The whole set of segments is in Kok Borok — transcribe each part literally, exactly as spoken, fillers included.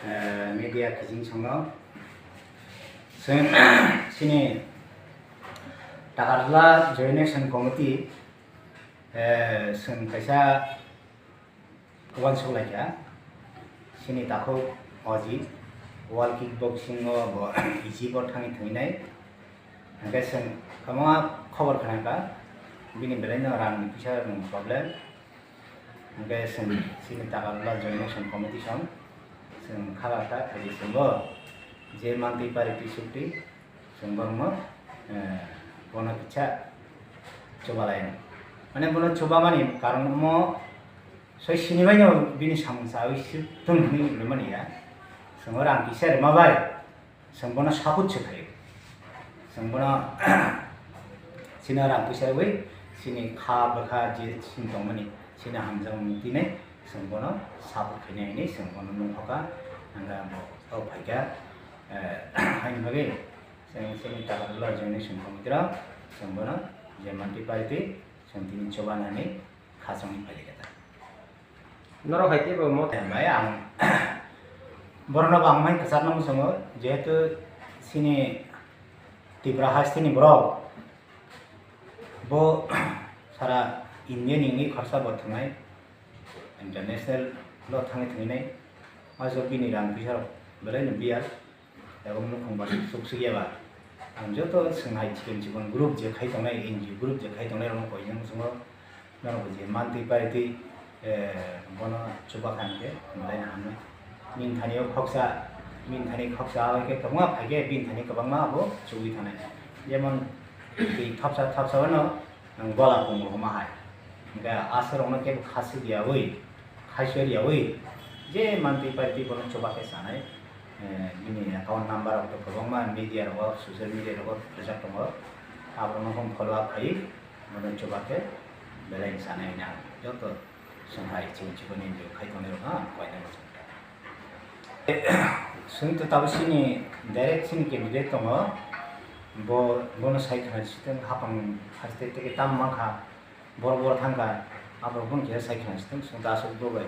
Eh, media kiching songo. Chwng chini Takarla Joint Action Committee, eh, chwng kaisa uansuk laikha. Chini takhuk Oji World Kickboxing o bo Egypt o thangwi thwinai. Hwnkhe chwng kwbangma khobor khwnakha, bini belai no rang ni kisa rang problem. Hwnkhe chwng chini Takarla Joint Action Committee song chwng kha kha kha khaidi chwng bo je mantwi pari twi suk twi chwng borokno, eh, bono kisa chubalai. Mane bono chubamani karon omo soi sini bai no bini samung chawi suk thung hwnwi hinwi mani ya. Chwng o rang kisa rwma bai. Chwng bono support se khaio. Chwng bono chini rang puisa rwui, chini kha bwkha je chini tongmani, chini hamjakmani tini chwng bono support khainai hinwi chwng bono nungkha kha. Hwnkhai bo o phaikha, eh, haini bagwi chwng chini Takarla Joint Action Committee rok chwng bono je mantwi party chwng tini chubanani khachangni phaikha ta. Norok hai khe bo mo. Bai ang borokno bo ang mai kwchakno muchungo, jehetu chini Tripura hasteni borok bo sara India ni wngwi khorsa bo thwngnai, international lo thangwi thwinai, o bini rang puisa rok belai no biya. Tabuk nukhung ba suk suk ya ba. Ang joto chwng hai chikon chikon group je khai tongnai, N G O group je khai tongnai rokno koinai muchungo norok je mantwi paritwi, eh, bono chuba kha hwnkhe belai no hamnai. Bini thani o khoksa, bini thani khoksa abo khe kwbangma phai khe bini thani kwbangma abo chugui thanai. Jemon twi thopsa thopsa o no gola pungo homa hai. Hwnkhe aswk rokno kebo khasik yaui, khaisor yaui, je mantwi paitwi bono chuba khe sanai. Eh, bini account number rok to kwbangma media rogo, social media rogo rijak tongo. Aborokno hwn follow up khai bono chuba khe belai sanai hwnwi ang joto chwng hai chini chikon N G O khai tongnai rokno ang koinai muchung kha. Chwng to tabuk chini direct chini candidate tongo, bo, bono sai khna sitwng hapang haste teke tam mankha, bor bor thangkha, aborok bono khe sai khna sitwng chwng to aswk bro bai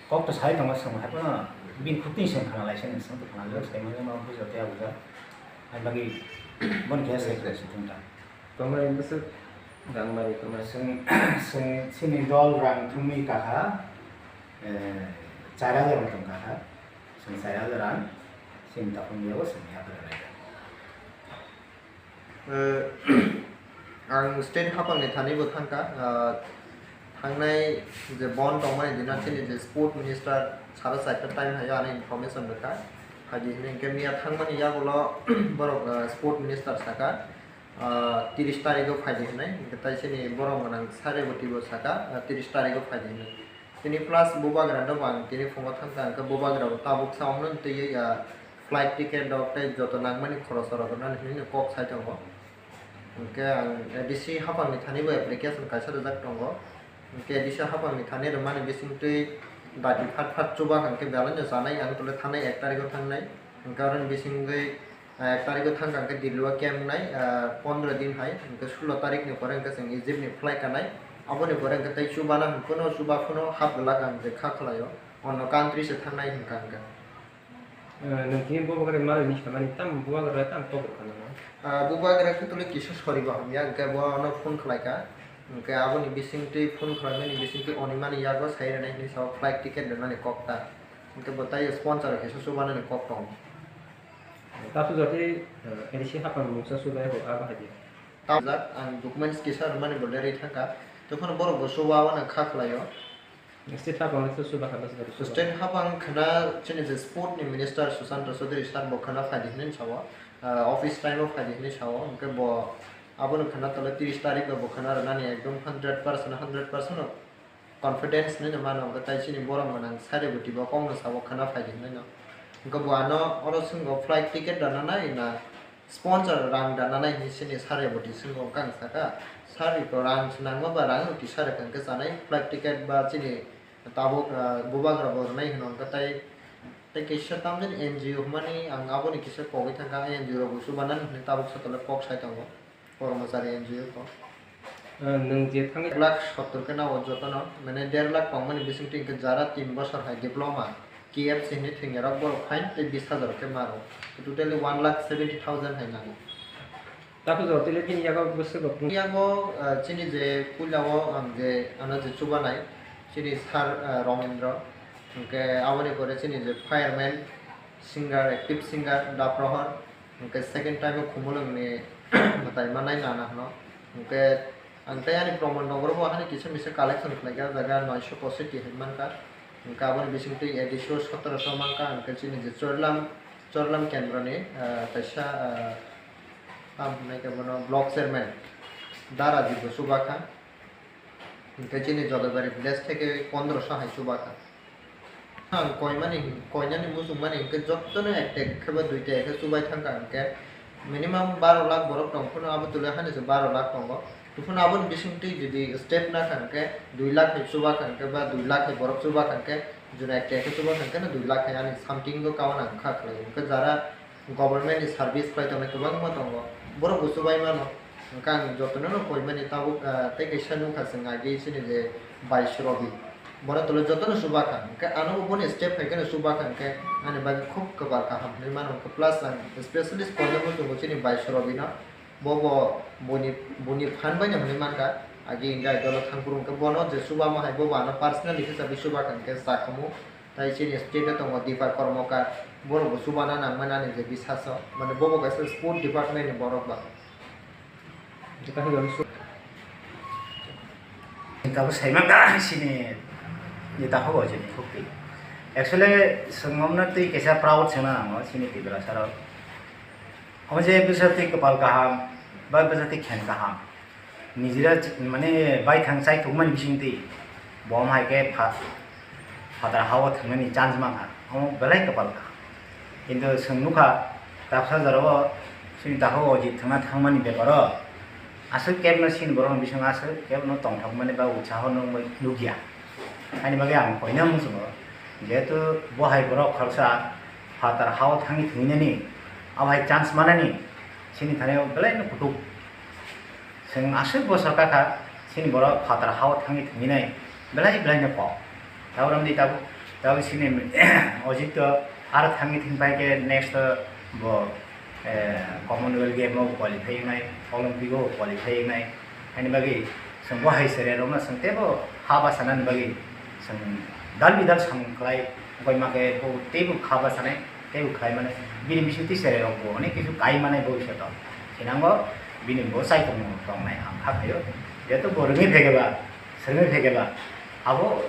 kok to sai tongo, chwng hai phano bini khuk twi chwng khna lai sini chwng to khna le sai manya ma bujo tei abuja, hai bagwi bono khe sai khna sitwng ta. Tongnai bwswk rang manwi tongnai. Chwng, chwng chini dol rang thumwi kakha, eh, char hajar wng tong kakha. Chwng char hajar rang chini takhuk yago chwng yapharwi rwlaikha. Eh, ang state haphangni thani bo thangkha, ah, thangnai je bon tongmani dino chini je sport minister sara chaita time hayo ani information rwkha. Phaidi hinwi hwnkhe miya thangmani yagulo borok, ah, sport minister saka, ah, tiris tarikgo phaidi hinwi, hwnkhe tai chini borom gwnang Sareboti bo saka, ah, tiris tarikgo phaidi hinwi. Tini plus bubagra no bo ang tini phungo thangkha, hwnkhe bubagra bo tabuk sao hwnwi twiwi, ah, flight ticket rok tei joto nangmani khoros rok rwnani hinwi kok sai tongo. Hwnkhe ang A D C haphangni thani bo application kaisa rwjak tongo. Hwnkhe A D C haphangni thani rwmani bisingtwi dati phat phat chuba hwnkhe belai no chanai, ang tole thanai ek tarikgo thangnai. Hwnkhe aroni bisingtwi, ah, ek tarikgo thangkha hwnkhe Delhi o camp wngnai, ah, pondro din hai, hwnkhe sulo tarikni pore hwnkhe chwng Egypt ni flight kanai. Aboni pore hwnkhe tei chubana hwn phano chuba phano hap glak ang je kha khlaio, onno country se thangnai hwnkha hwnkhe. Eh, nwng tini bubagra manwi ni samani tamo bubagra tamo kok rwkha nang? Ah, bubagra khe tole kisa sori bo hamya, hwnkhe bo ano phone khlaikha. Hwnkhe aboni bisingtwi phone khlaimani bisingtwi onimani yago sai rwnai hinwi sao flight ticket rwnani kok ta. Hwnkhe bo tai sponsor kisa chubanani kok tongo. Tasu jati, eh, A D C haphang mungsa sudai bo abo hai di. Tamjak ang documents kisa rwmani bo lerwi thangkha. Tei phano borok bo chuba wano kha khlaio. State haphang le chuba kha bwswk chuba. State haphang khna chini je sport ni minister Sushanta Chaudhary sir bo khna phaidi hinwi sao, ah, office time o phaidi hinwi sao, hwnkhe bo abono khna tole tiris tarikh o bo khna rwnani ekdom hundred percent, hundred percent o confidence hinwi no mano, hwnkhe tai chini borom gwnang Sareboti bo kokno sao khna phaidi hinwi no. Hwnkhe bo ano oro swngbo flight ticket rwna nai na, sponsor rang da nanai hinwi sini Sareboti swngkha, ang sakha, "Sir, iko rang se nangma ba rang no tisa rwkha hwnkhe chanai flight ticket ba chini tabuk, ah, bubagra bo rwnai," hwno hwnkhe tai, tei kisa tamjani N G O hwnmani ang aboni kisa kogwi thangkha, N G O rok bo chubanani hinwi tabuk satole kok sai tongo kormochari N G O rok. Ah, nwng je thangwi ek lakh sottor khe nao jotono, mane der lakh tongmani bisingtwi hwnkhe jara tin bosor hai diploma. K F C hinwi thwinai rok borok phain tei bis hajar khe maro. Totally one lakh seventy thousand hai nango. Takhuk jora twi le bini yago bwswk rok. Yago, ah, chini je puila o ang je ano je chubanai chini sir, ah, Romendro, hwnkhe aboni pore chini je fireman, singer, active singer Daprohor, hwnkhe second time o Khumulwngni mwtai manai nana hwno. Hwnkhe ang tei ani proman rok bo hani kisa misa collection khlaikha, jaga noisho positi hai mankha. Hwnkhe aboni bisingtwi A D C o sotorosho mankha, hwnkhe chini je Chorlam, Chorlam kendroni, ah, kaisa, ah, tamo hwnwi khe bono block chairman Daraji bo chubakha. Hwnkhe chini Jodobari village theke pondrosho hai chubakha. Ang koimani, koinani muchungmani hwnkhe jottono ekta khe ba duita khe chubai thangkha hwnkhe minimum baro lakh borok tong phano abo tole hani se baro lakh tongo. Tei phano aboni bisingtwi jodi step nakha hwnkhe dui lakh hai chubakha hwnkhe ba dui lakh hai borok chubakha hwnkhe jora ekta khe chubakha hwnkhe dui lakh hai ani something o kauna wngkha khlai. Hwnkhe jara government ni service khlai tongnai kwbangma tongo, borok bo chubai mano. Hwnkhe ang jotono no koimani tabuk, ah, tei kaisa nukha chwng agi chini je Bais Robi, bono tole jotono chubakha. Hwnkhe ano bo boni step hai kheno chubakha, hwnkhe ani bagwi khub kwpal kaham hinwi mano. Hwnkhe plus ang specialist koinani muchungo chini Bais Robi no, bo bo boni, boni phan bai no hinwi mankha. Agi hwnkhe idol o thangphuru hwnkhe bono je chubama hai bo bo ano personally khe chabi chubakha, hwnkhe chakhumu. Tai chini state o tongo Deepak Karmakar, borok bo chubana nangmani ani je bisas o, mane bo bo kaisa sport department ni borok ba. Tabuk saimang da chini ni takhuk o chini khukti. Actually, chwng omno twi kaisa proud swngna nango chini Tiprasa rok. Omo je bwsa twi kwpal kaham, ba bwsa twi khen kaham. Nijira ch-, mane baithang chaithokmani bisingtwi bo omo hai khe pha-, phataro hao thangnani chance mankha, omo belai kwpal kaham. Kintu chwng nukha, tapsa jorao chini takhuk o Ojit thangna thangmani beparo aswk kebno chini borokni bisingo aswk kebno tongthokmani ba utsaho nukmani nukya. Haini bagwi ang koina muchungo, jehetu bo hai borok khoroksa phataro hao thangwi thwinani, abo hai chance manani, chini thani o belaino kutuk. Chwng aswk bosor kakha, chini borok phataro hao thangwi thwinai, belai belaino kok. Tabuk romdi tabuk, tabuk chini Ojit to aro thangwi thwngpai khe next o bo, eh, Commonwealth Game o qualify wngnai, Olympic o qualify wngnai. Haini bagwi chwng bo hai chwrairokno chwng teibo ha basanani bagwi chwng dal bidal samung khlai, wngkha khe bo teibo kha basanai. Tei bo khlai mani, bini bisingtwi chwrairok bo onek kisu kai mani bhobishoto. Thinango bini bo chaitung tongnai ang kha khaio. Jehetu bo rwngwi phaikhe ba, swrwngwi phaikhe ba, abo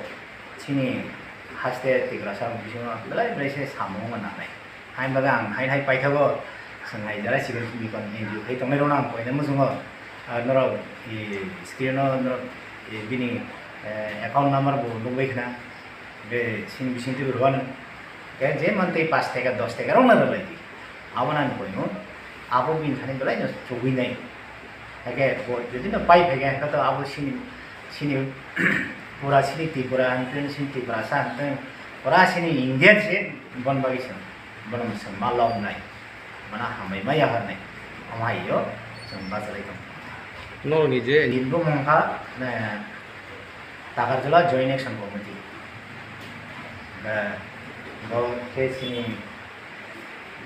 chini haste Tiprasa bisingo belai belai se samung wngna nangnai. Haini bagwi ang hai hai paithago, chwng hai jara civil mission N G O khai tongnai rokno ang koina muchungo. Ar norok, i, screen o norok, i, bini, eh, account number bo nukbai khna. Be sini bising twi rwano. Khe je mantwi pash taka, dos taka rokno rwlai di. Abo nang koino, abo bini thani belai no chugui nai. Hakhe bo jodi no pai phai khe, hakhe to abo sini, sini pura sini Tripura hanteng, sini Tiprasa hanteng, pura sini India se bon bagwi se, bon se ma log nai. Mana hambai ma yaharnai. Omo hai yo, chwng bachalai tong. Norokni je Ni bumung kha, eh, Takarjala Joint Action Committee. Eh, bo khe chini,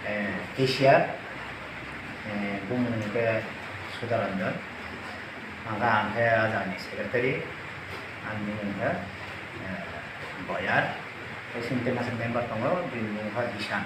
eh, cashier, eh, bumung khe Sudaranjan. Ang khe, ang khe ajani secretary, ang bumung khe, eh, Boyar. Tei chini tei masa member tongo, bini bumung khe Dishan.